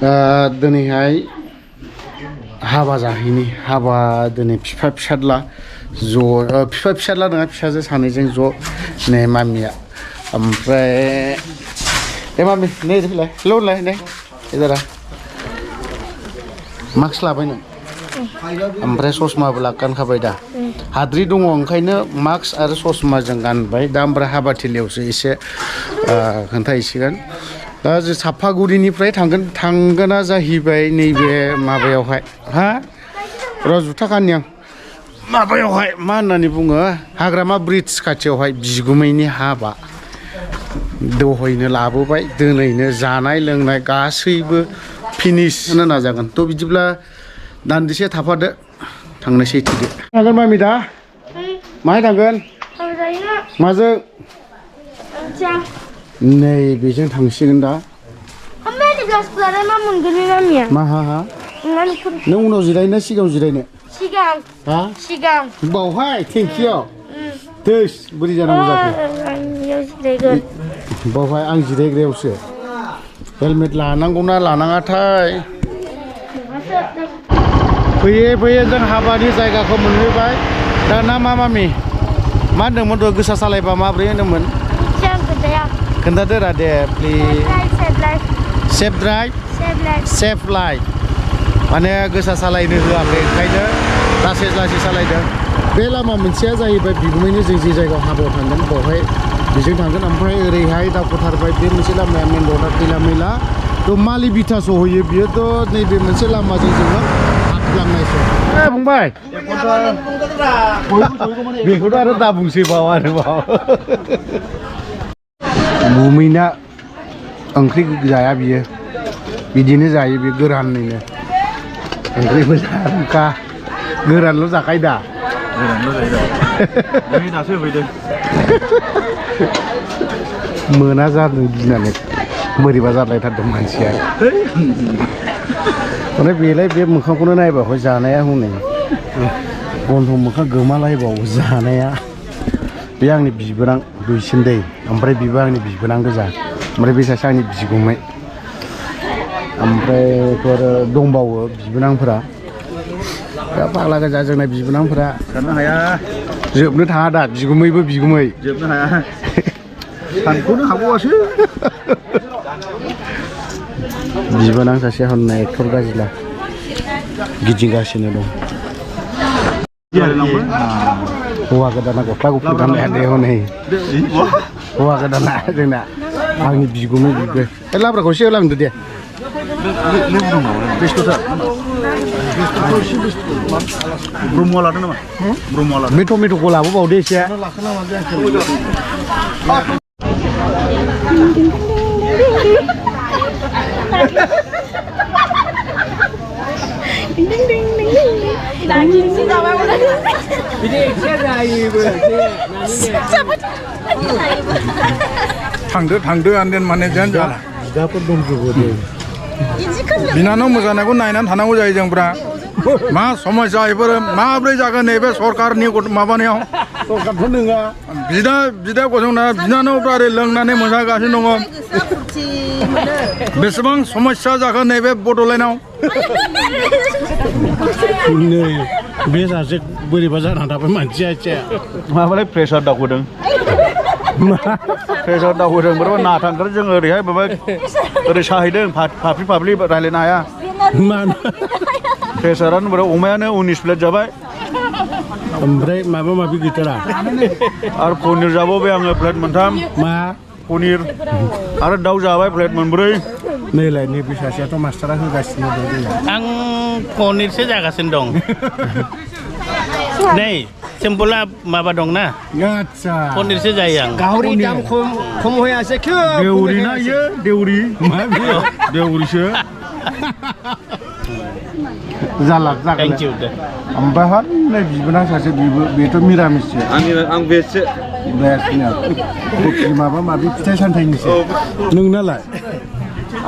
दिनैहाय हाबा जाहैनि हाबा दिनै बिफा फिसाज्ला ज' बिफा फिसाज्ला नङा फिसाजो सानैजों ज' नै मामिया ओमफ्राय मामि नै फैलाय लौलाय नै इधरा मास्क लाबाय नों ओमफ्राय ससमाबो लागानखाबाय दा हाद्रि दङ ओंखायनो मास्क आरो ससमाजों गानबाय दा ओमफ्राय हाबाथिलियावसो एसे खोन्थाहैसिगोन दा जों सापागुरिनिफ्राय थांगोना जाहैबाय नैबे माबायावहाय हा र' जुथा गाननि आं माबायावहाय मा होननानै बुङो हाग्रामा ब्रिज खाथियावहाय बिगुमैनि हाबा दहैनो लाबोबाय दिनैनो जानाय लोंनाय गासैबो फिनिश होनो नाजागोन थ' बिदिब्ला दान्दिसे थाफादो थांनोसै थिदो थांगोन मामि दा माहाय थांगोन माजों नै बेजों थांसिगोन दा मा हा नों उनाव जिरायनो सिगाङाव जिरायनो हा बावहाय थेंखियाव दोस बोरै जानांगौ जाखो बावहाय आं जिरायग्रायावसो हेलमेट लानांगौना लानाङाथाय फैयै फैयै जों हाबानि जायगाखौ मोनहैबाय दाना मा मामि मा होनदोंमोन दहाय गोसा सालायबा माब्रै होनदोंमोन खोन्थादो रा दे please safe drive safe life माने गोसा सालायनो होआखै ओंखायनो लासै लासै सालायदों बे लामा मोनसेया जाहैबाय बिगुमैनि जों जे जायगायाव हाबायाव थांगोन बावहाय बेजों थांगोन ओमफ्राय ओरैहाय दावखोथारबाय बे मोनसे लामाया मेन रडा खैला मैला थ' मालि बिथा सहैयो बियोथ' नैबे मोनसे लामाजों जोङो हाबलांनायसो फंबाय बेखौथ' आरो दा बुंसै बाव आरोबाव गुमैना ओंख्रि जाया बियो बिदिनो जायो बे गोरानैनो ओंख्रिबो जाया गोरानल' जाखायो दा गोरानल' जायो दासो होफैदों मोना जादों गिनानै बोरैबा जालायथारदों मानसिया माने बेलाय बे मोखांखौनो नायबा हय जानाया हनै गन्थं मोखां गोमालायबावो जानाया बे आंनि बिबोनां दुइसिन दै ओमफ्राय बेबो आंनि बिबोनां गोजा ओमफ्राय बे सासे आंनि बिगुमै ओमफ्राय दंबावो बिबोनांफोरा दा फाग्ला गोजा जोंना बिबोनांफोरा साननो हाया जोबनो थाङा दा बिगुमैबो बिगुमै जोबनो हाया सानखौनो हाबावासो बिबोनां सासे हननाय एक्टर गाजिला गिदिंगासिनो दं हौवा गोदाना गस्ला गुफुर गाननाया दे हनै हौवा गोदाना जोंना आंनि बिगुमै बिबो लाब्राखौ एसे होलांदो दे ब्रह्म लादों नामा ब्रह्म लादों बे टमेट'खौ लाबोबावदो एसे थांदो आन्देन माने जेन जाला बिदाफोर दंजोबो दे बिनानाव मोजानायखौ नायनानै थानांगौ जायो जोंफ्रा मा समस्या बेफोरो माब्रै जागोन नैबे सरकारनि माबानायाव सरकारथ' नङा बिदा गसंना बिनानावफ्रा ओरै लोंनानै मोसागासिनो दङ बेसेबां समस्या जागोन नैबे बड'लेण्डआव नै बे सासे बोरैबा जाना थाबाय मानसिया एसे माबालाय प्रेसार दावखोदों बोरैबा ना थांगोन जों ओरैहाय माबा ओरै साहैदों फाफ्लि रायलायनो हाया प्रेसारानो बोरै अमायानो 19 प्लेट जाबाय ओमफ्राय माबा माबि गैथारा आरो पनिर जाबावबाय आङो प्लेट मोनथाम मा पनिर आरो दाउ जाबाय प्लेट मोनब्रै नैलाय नैबे सासेयाथ' मास्टारा होगासिनो दं आं पनिरसो जागासिनो दं नै सिम्पोला माबा दंना आच्छा पनिरसो जायो आं गाहरि दाम खम होयासै देउरि ना इयो देउरि मा बेयो देउरिसो जाला थेंक इउ दे ओमफ्राय हाब नै बिबोनां सासे बेथ' मिरामिससो आं बेसो माबा माबि फिथाइ सामथाइनिसो नोंनालाय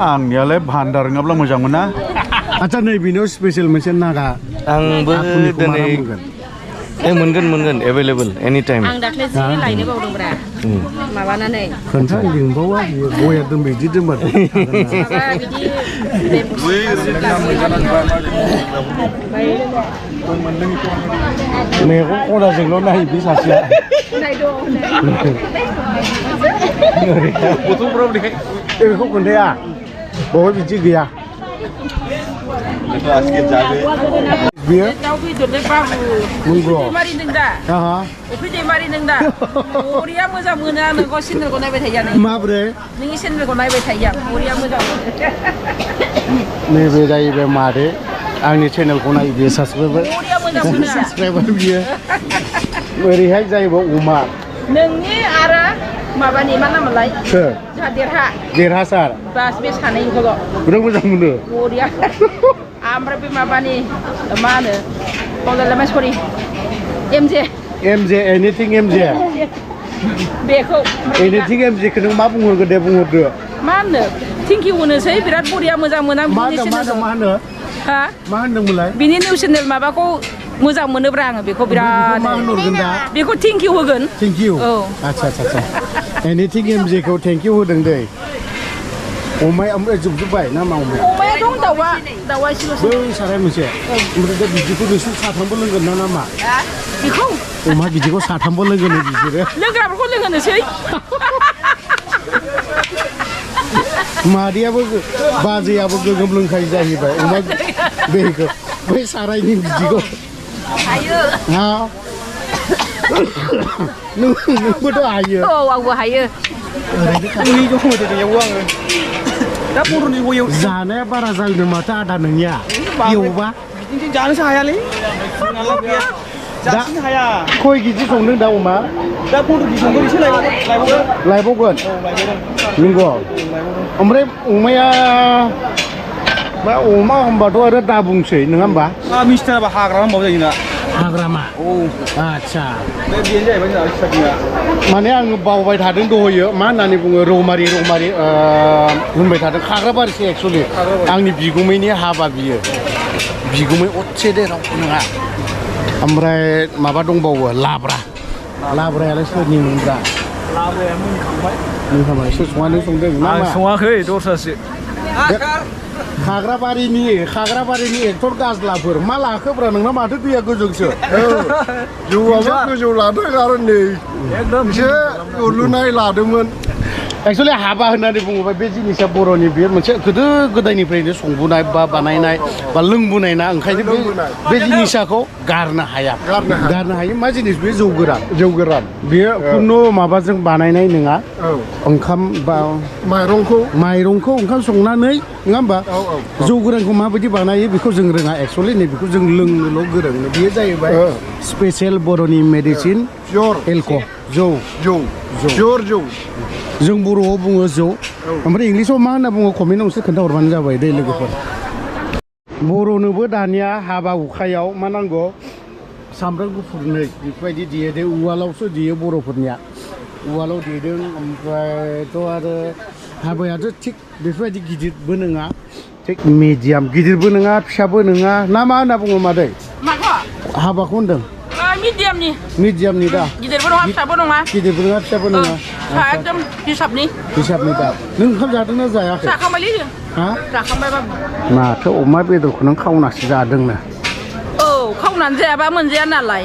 आंनियालाय भान्डार नङाब्ला मोजां मोना आच्छा नै बेनाव स्पेसियेल मोनसे नागा आंबो दिनै मोनगोन एभेलेबल एनि टाइम आं दाख्लै जि लायनो बावदोंब्रा माबानानै खोन्था लिंबावा बियो बया दोनबाय बिदि दोनबाथाय माबा बिदि बे मैगं खनाजोंल' नायो बे सासेया बेखौ खोन्थाया बहाय बिदि गैया बियो दाउ बेदरजों बाबु नंगौ दैमारिदों दा अफि दैमारिदों दा बरिया मोजां मोनो आं नोंखौ चेनेलखौ नायबाय थायो आं माब्रै नोंनि चेनेलखौ नायबाय थायो आं बरिया मोजां मोनो नैबे जाहैबाय मादै आंनि चेनेलखौ नायो बियो बरिया मोजां मोनो साबसक्राइबार बियो ओरैहाय जाहैबाय अमा नोंनि आरो माबानि मा नामलाय सोर जोंहा देरहासार बास बे सानैखौल' बिराद मोजां मोनो बरिया ओमफ्राय बे माबानि मा होनो बावलायलांबाय सरि एमजे एनिथिं एमजे बेखौ एनिथिं एमजेखौ नों मा बुंहरगोन दे बुंहरदो मा होनो थेंक इउ होनोसै बिराद बरिया मोजां मोनो आं मा होनदोंमोनलाय बिनि निउस चेनेल माबाखौ मोजां मोनोब्रा आङो बेखौ बिराद मा होनहरगोन दा बेखौ थेंक इउ होगोन थेंक इउ औ आच्छा एनिथिं एमजेखौ थेंक इउ होदों दै अमाया ओमफ्राय जोबजोब्बाय ना मा अमाया दं दाउआ एसेल'सै बै साराय मोनसे ओमफ्राय दा बिदिखौ नोंसोर साथामबो लोंगोन ना नामा बेखौ अमा बिदिखौ साथामबो लोंगोन बिसोरो लोंग्राफोरखौ लोंहोनोसै मादैयाबो बाजैयाबो गोगोम लोंखायो जाहैबाय अमा बेखौ बै सारायनि बिदिखौ हायो हा नोंबोथ' हायो औ आंबो हायो जानाया बारा जागोन माथो आदा नोंनिया एवबा जानोसो हायालै जासिनो हाया खय केजि संदों दा अमा दा 15 केजि संदों एसे लायबावगोन नंगौ ओमफ्राय अमाया मा अमा होनबाथ' आरो दा बुंसै नङा होमबा मिस्टाराबा हाग्रा होनबाबो जायो ना हाग्रामा औ आच्छा बे बेनो जाहैबाय जोंहा स्टार्टिंआ माने आङो बावबाय थादों दहयो मा होननानै बुङो रौमारि होनबाय थादों खाग्राबारिसो एक्सुवेलि आंनि बिगुमैनि हाबा बियो बिगुमै असे दे रावबो नङा ओमफ्राय माबा दंबावो लाब्रायालाय सोरनि मोनब्रा लाब्राया मोनखांबाय सोर संनानै संदों ना मा सङाखै दस्रासो खाग्राबारिनि एक्टर गाज्लाफोर मा लाखोब्रा नोंना माथो दैया गोजौसो जौआबो गोजौ लादों आरो नै एकदमसो उलुनाय लादोंमोन एक्सुवेलि हाबा होननानै बुङोबा बे जिनिसा बर'नि बेयो मोनसे गोदो गोदायनिफ्रायनो संबोनाय बा बानायनाय बा लोंबोनाय ना ओंखायनो बे जिनिसाखौ गारनो हाया मा जिनिस बे जौ गोरान बेयो खुनु माबाजों बानायनाय नङा ओंखाम बा माइरंखौ ओंखाम संनानै नङा होमबा जौ गोरानखौ माबायदि बानायो बेखौ जों रोङा एक्सुवेलि नै बेखौ जों लोंनोल' गोरों बेयो जाहैबाय स्पेसियेल बर'नि मेडिसिन जौ जों बर'आव बुङो जौ ओमफ्राय इंलिसाव मा होनना बुङो कमेन्टआव एसे खोन्थाहरबानो जाबाय दै लोगोफोर बर'नोबो दानिया हाबा हुखायाव मा नांगौ सामब्राम गुफुर नै बेफोरबायदि देयो उवालावसो देयो बर'फोरनिया उवालाव देदों ओमफ्रायथ' आरो हाबायाथ' थिग बेफोरबायदि गिदिरबो नङा थिग मिडियाम गिदिरबो नङा फिसाबो नङा ना मा होनना बुङो मादै हाबाखौ होनदों मिडियामनि दा गिदिरबो नङा फिसाबो नङा गिदिरबो नङा फिसाबो नङा एकदम हिसाबनि दा नों ओंखाम जादोंना जायाखै जाखांबायलै जों जाखांबायबा माथो अमा बेदरखौ नों खावनासो जादोंनो औ खावनानै जायाबा मोनजाया नालाय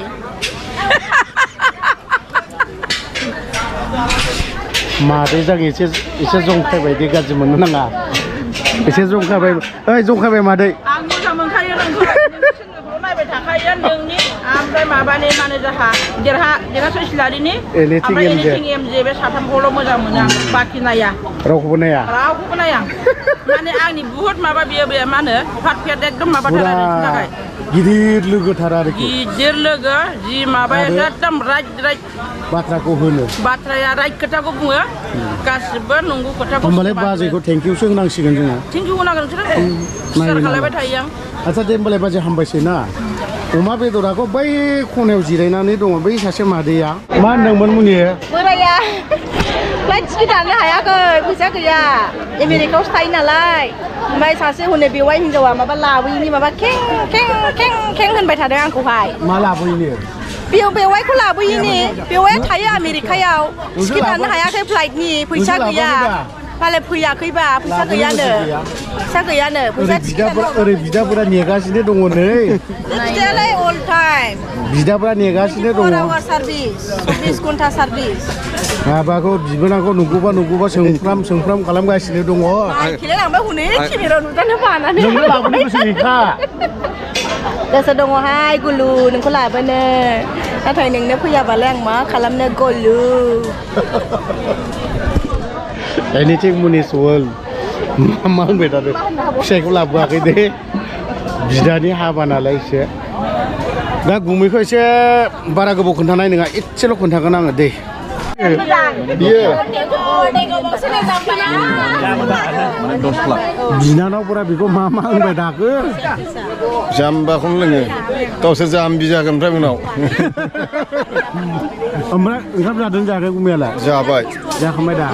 मादैजों एसे जंखायबाय दे गाज्रि मोननो नाङा एसे जंखायबाय जंखायबाय मादै आं मोजां मोनखायो नोंखौ नायबाय थाखायो नोंनि ओमफ्राय माबानि माने जोंहा देरहासार सिलारिनि ओमफ्राय एनिथिं एमजे बे साथामखौल' मोजां मोनो आं बाखि नाया रावखौबो नाया माने आंनि बुहुत माबा बियो बे मा होनो पारफेक्ट एकदम माबाथार आरो थाखाय गिदिर लोगोथार आरोखि गिदिर लोगो जि माबाया एकदम राइट बाथ्राखौ होनो बाथ्राया राइट खोथाखौ बुङो गासिबो नंगौ खोथाखौ होमबालाय बाजैखौ थेंक इउसो होनांसिगोन जोङो थेंक इउ होनांगोन नोंसोरो खालायबाय थायो आं आच्छा दे होमबालाय बाजै हामबायसै ना अमा बेदराखौ बै खनायाव जिरायनानै दङ बै सासे मादैया मा होनदोंमोन मुनि बोराया फ्लाइट टिकेट दानो हायाखै फैसा गैया आमेरिकायावसो थायो नालाय ओमफ्राय सासे हनै बेवाइ हिनजावा माबा लाबोयिनि माबा खें होनबाय थादों आंखौहाय मा लाबोयिनि बेवाइखौ लाबोयिनि बेवाइया थायो आमेरिकायाव टिकेट लानो हायाखै फ्लाइटनि फैसा गैया मालाय फैयाखैबा फैसा गैयानो फैसा ओरै बिदाफोरा नेगासिनो दङ नै बिदायालाय अल टाइम बिदाफोरा नेगासिनो दङ 4 आवार सार्भिस 24 घन्टा सार्भिस माबाखौ बिबोनांखौ नुगौबा सोंफ्राम खालामगासिनो दङ खेलायलांबाय हनै केमेरायाव नुजानो बानानै नोंनो लाबोनो गोसो गैखा गोसो दङहाय गुलु नोंखौ लाबोनो नाथाय नोंनो फैयाबालाय आं मा खालामनो गुलु एनिथिं मुनिस वर्ल्ड मा होनबाय थादों फिसाइखौ लाबोआखै दे बिदानि हाबा नालाय एसे दा गुमैखौ एसे बारा गोबाव खोन्थानाय नङा एसेल' खोन्थागोन आङो दे बियो बिनानावफोरा बेखौ मा होनबाय थाखो जाम्बाखौनो लोङो गावसोर जाम्बि जागोन ओमफ्राय उनाव ओमफ्राय ओंखाम जादों जायाखै गुमैयालाय जाबाय जाखांबाय दा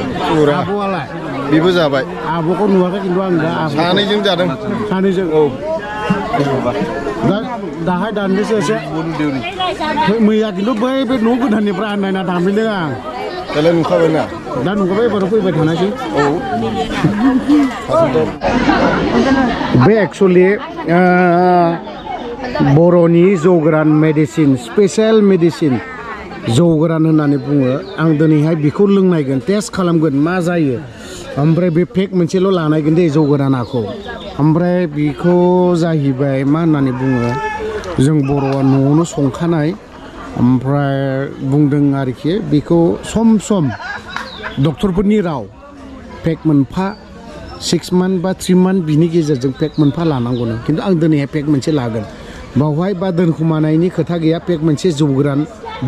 आब'आलाय बेबो जाबाय आब'खौ नुवाखै खिन्थु आं दा सानैजों जादों सानैजों औ दाहाय दाननोसो एसे मैया खिन्थु बै बे न' गोदाननिफ्राय आन्नायना थांफिनदों आं दालाय नुखाबायना दा नुखाबाय एबार फैबाय थानायसै बे एक्सुवेलि बर'नि जौ गोरान मेडिसिन स्पेसियेल मेडिसिन जौ गोरान होननानै बुङो आं दिनैहाय बेखौ लोंनायगोन टेस्ट खालामगोन मा जायो ओमफ्राय बे पेक मोनसेल' लानायगोन दे जौ गोरानाखौ ओमफ्राय बेखौ जाहैबाय मा होननानै बुङो जों बर'आ न'आवनो संखानाय ओमफ्राय बुंदों आरोखि बेखौ सम डक्टरफोरनि राव पेक मोनफा 6 मान्थ बा 3 मान्थ बिनि गेजेरजों पेक मोनफा लानांगौनो खिन्थु आं दिनैहाय पेक मोनसे लागोन बावहाय बा दोनखुमानायनि खोथा गैया पेक मोनसे जौ गोरान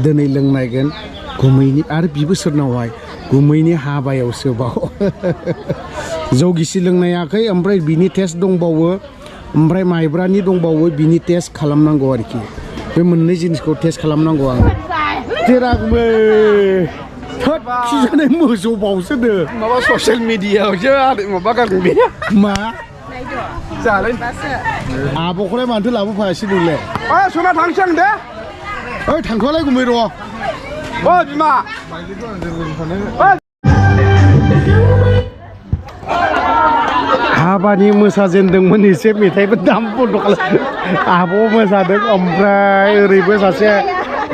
दिनै लोंनायगोन गुमैनि आरो बिबो सोरनावहाय गुमैनि हाबायावसो बाव जौ गिसि लोंनायाखै ओमफ्राय बिनि टेस्ट दंबावो ओमफ्राय माइब्रानि दंबावो बिनि टेस्ट खालामनांगौ आरोखि बे मोननै जिनिसखौ टेस्ट खालामनांगौ आं तेरागुमै थोद खिजानाय मोसौ बावसो दो माबा ससियेल मिडियायावसो माबा गारदों बे मा जालाय आब'खौलाय मानोथो लाबोफायासै नोंलाय सना थांसै आं दे ओइ थांथ'वालाय गुमै र' बिमा हाबानि मोसाजेनदोंमोन एसे मेथाइबो दाम बन्द' खालाम आब' मोसादों ओमफ्राय ओरैबो सासे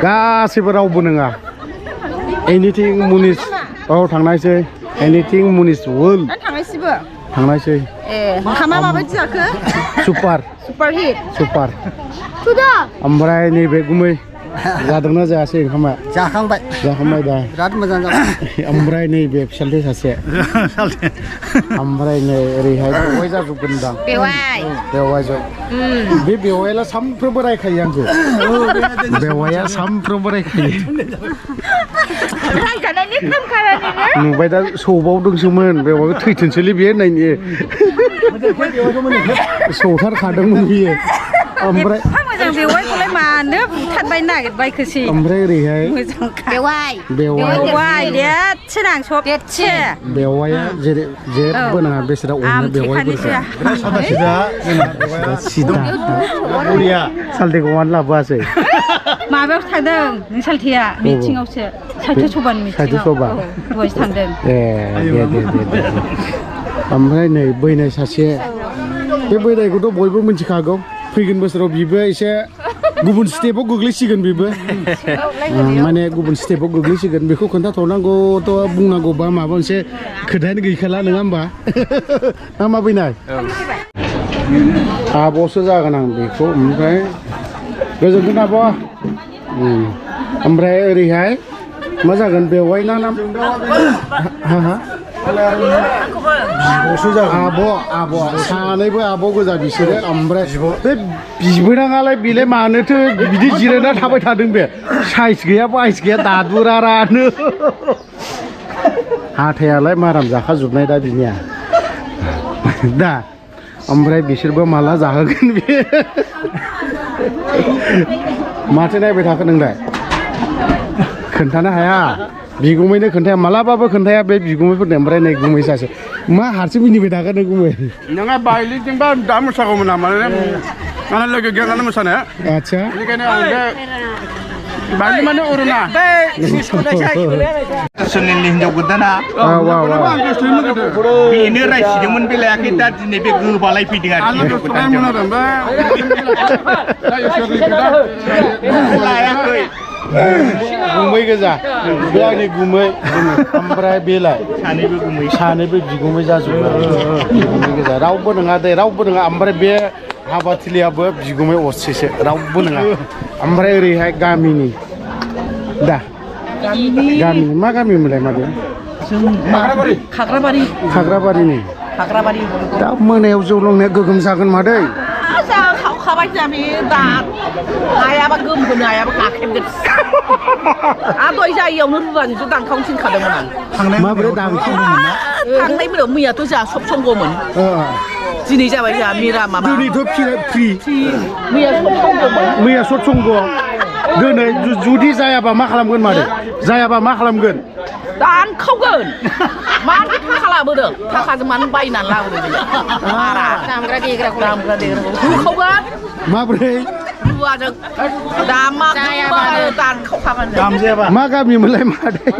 गासैबो रावबो नङा एनिथिं मुनिस औ थांनायसै एनिथिं मुनिस वर्ल्ड थांनायसै ओंखामा माबायदि जाखो सुपार सुपार ओमफ्राय नैबे गुमै जादोंना जायासै ओंखामा जाखांबाय दा बिराद मोजां जाबाय ओमफ्राय नैबे फिसालथे सासे ओमफ्राय नै ओरैहाय बेवाइ जाजोबगोनदां बेवाइजों बे बेवाइला सामफ्रोमबो रायखायो आंखौ बेवाइया सामफ्रोमबो रायखायो नुबाय दा सौबावदोंसोमोन बेवाइखौ थैथोंसैलै बेयो होननायनि सौथारखादोंमोन बियो ओमफ्राय बेवाइखौलाय मानो बुथारबाय नागिरबायखोसै ओमफ्राय ओरैहाय बेवाइ देरसिन आं सब बेवाइया जेबो नाङा बेसेरा अनो बेवाइफोरखौ सिदा सालथेखौ मानो लाबोआसै माबायावसो थांदों नों सालथेया मिटिङावसो साहित्य सभानि मिटिङाव दहायसो थांदों दे ओमफ्राय नै बैनाय सासे बे बैनायखौथ' बयबो मिथिखागौ फैगोन बोसोराव बिबो एसे गुबुन स्टेपआव गोग्लैसिगोन बेबो माने गुबुन स्टेपआव गोग्लैसिगोन बेखौ खोन्थाथ'नांगौथ' बुंनांगौबा माबा मोनसे खोथायानो गैखाला नङा होमबा मा बैनाय आब'सो जागोन आं बेखौ ओमफ्राय गोजोनथों आब' ओमफ्राय ओरैहाय मा जागोन बेवाइ ना आब' सानैबो आब' गोजा बिसोरो ओमफ्राय बे बिबोनाङालाय बेलाय मानोथो बिदि जिरायना थाबाय थादों बे साइज गैया बाइस गैया दादुरारानो हाथायालाय माराम जाखाजोबनाय दा बिनिया दा ओमफ्राय बिसोरबो माला जाहोगोन बे माथो नायबाय थाखो नोंलाय खोन्थानो हाया बिगुमैनो खोन्थाया मालाबाबो खोन्थाया बे बिगुमैफोरनो ओमफ्राय नै गुमै सासे मा हारसिं मिनिबाय थागोन नों गुमै नोंहा बायलिजोंबा दा मोसागौमोन नामा माने लोगो गैया नालाय मोसानो आदसा बेनिखायनो आं बे Bagi mana uruna? सुनिलनि हिनजाव गोदाना बेनो रायसिदोंमोन बे लायाखै दा दिनै बे गोबालाय फैदों आरोखि लायाखै गुमै गोजा बे आंनि गुमै ओमफ्राय बेलाय सानैबो बिगुमै जाजोब्बाय गुमै गोजा रावबो नङा दे रावबो नङा ओमफ्राय बे हाबाथिलियाबो बिगुमै असेसो रावबो नङा ओमफ्राय ओरैहाय गामिनि दा गामि मा गामिमोनलाय माबे खाग्राबारिनि दा मोनायाव जौ लोंनाया गोगोम जागोन मादै खावखाबाय जाबि दा हायाबा गोमहोनो हायाबा गाखेबगोन दय जायियावनो रुवानिसो दानखावनो थिनखादोंमोन आं माबोरै दांखावदोंमोन ना थांनाय मोनायाव मैयाथ' जोंहा सब संगौमोन दिनै जाबाय जोंहा मिरा माबा दिनैथ' फ्रि मैया सब संगौमोन मैया सत्संग दिनै जुदि जायाबा मा खालामगोन मादै जायाबा मा खालामगोन दानखावगोन मानो थाखा लाबोदों थाखाजों मानो बायनानै लाबोदों मारा दामग्रा देग्राखौ होखावगोन माबोरै रुवाजों दामा दानखावखागोन मा गामिमोनलाय मादै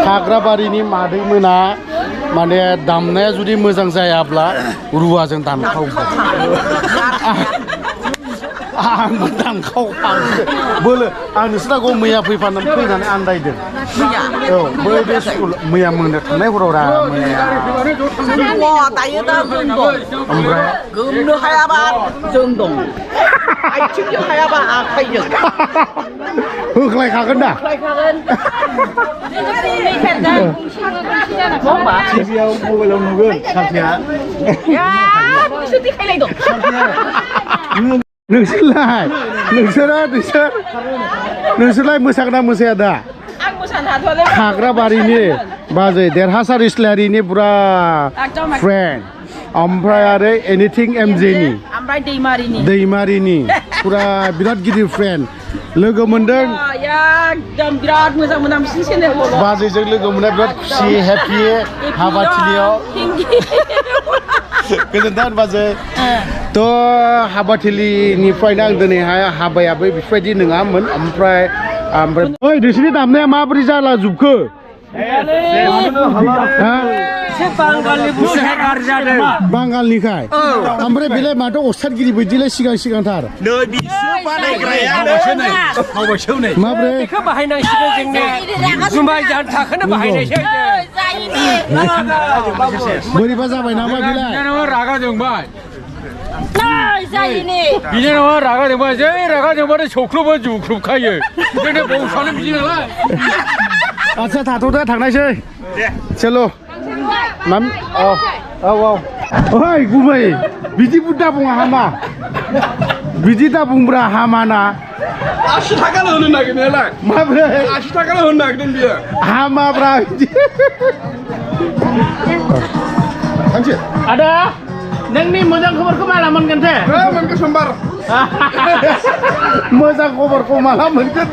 खाग्राबारिनि मादै मोना माने दामनाया जुदि मोजां जायाब्ला रुवाजों दानखावगोन आंबो दानखावखांसो बोलो आं नोंसोरनाखौ मैया फैनानै आन्दायदों औ बै बे स्कुल मैया मोनो थांनाय हराव रा दायो दा जों दं ओमफ्राय गोमनो हायाबा जों दं आथिंजों हायाबा आखाइजों होख्लायखागोन दा टिभियाव मबाइलाव नुगोन सानसेया नोंसोरलाय मोसागोना मोसाया दा खाग्राबारिनि बाजै देरहासार इस्लारिनि बुरा फ्रेन्ड ओमफ्राय आरो एनिथिं एमजेनि दैमारिनि पुरा बिराद गिदिर फ्रेन्ड लोगो मोनदों एकदम बिराद मोजां मोना बिसिनि चेनेलखौ बाजैजों लोगो मोनना बिराद खुसि हेपि हाबाथिलियाव गोजोनथों बाजै थ' हाबाथिलिनिफ्रायनो आं दिनैहाय हाबायाबो बेफोरबायदि नङामोन ओमफ्राय ओइ नोंसोरनि दामनाया माबोरै जाला जोबखो बांगालनिखाय ओमफ्राय बेलाय माथो अस्थादगिरि बायदिलाय सिगांथार माबोरै बाहायनांसिगोन जोंनि जुमाय जानो थाखायनो बाहायनायसै बोरैबा जाबाय नामा बेलाय रागा जोंबाय बिनानावा रागा जोंबाय जै रागा जोंबाथाय सौख्रुबो जुख्रुबखायो जोंनि बंसआनो बिदि नालाय आच्छा थाथ'दो थांनायसै चलो माम औ ओइ गुमै बिदि दा बुङा हामा बिदि दा बुंब्रा हामाना 80 थाखाल' होनो नागिरनायालाय माब्रै 80 थाखाल' होनो नागिरदों बियो हामाब्रा बिदि थांसै Ada नोंनि मोजां खबरखौ माला मोनगोन दे मोनगोन समबार मोजां खबरखौ माला मोनगोन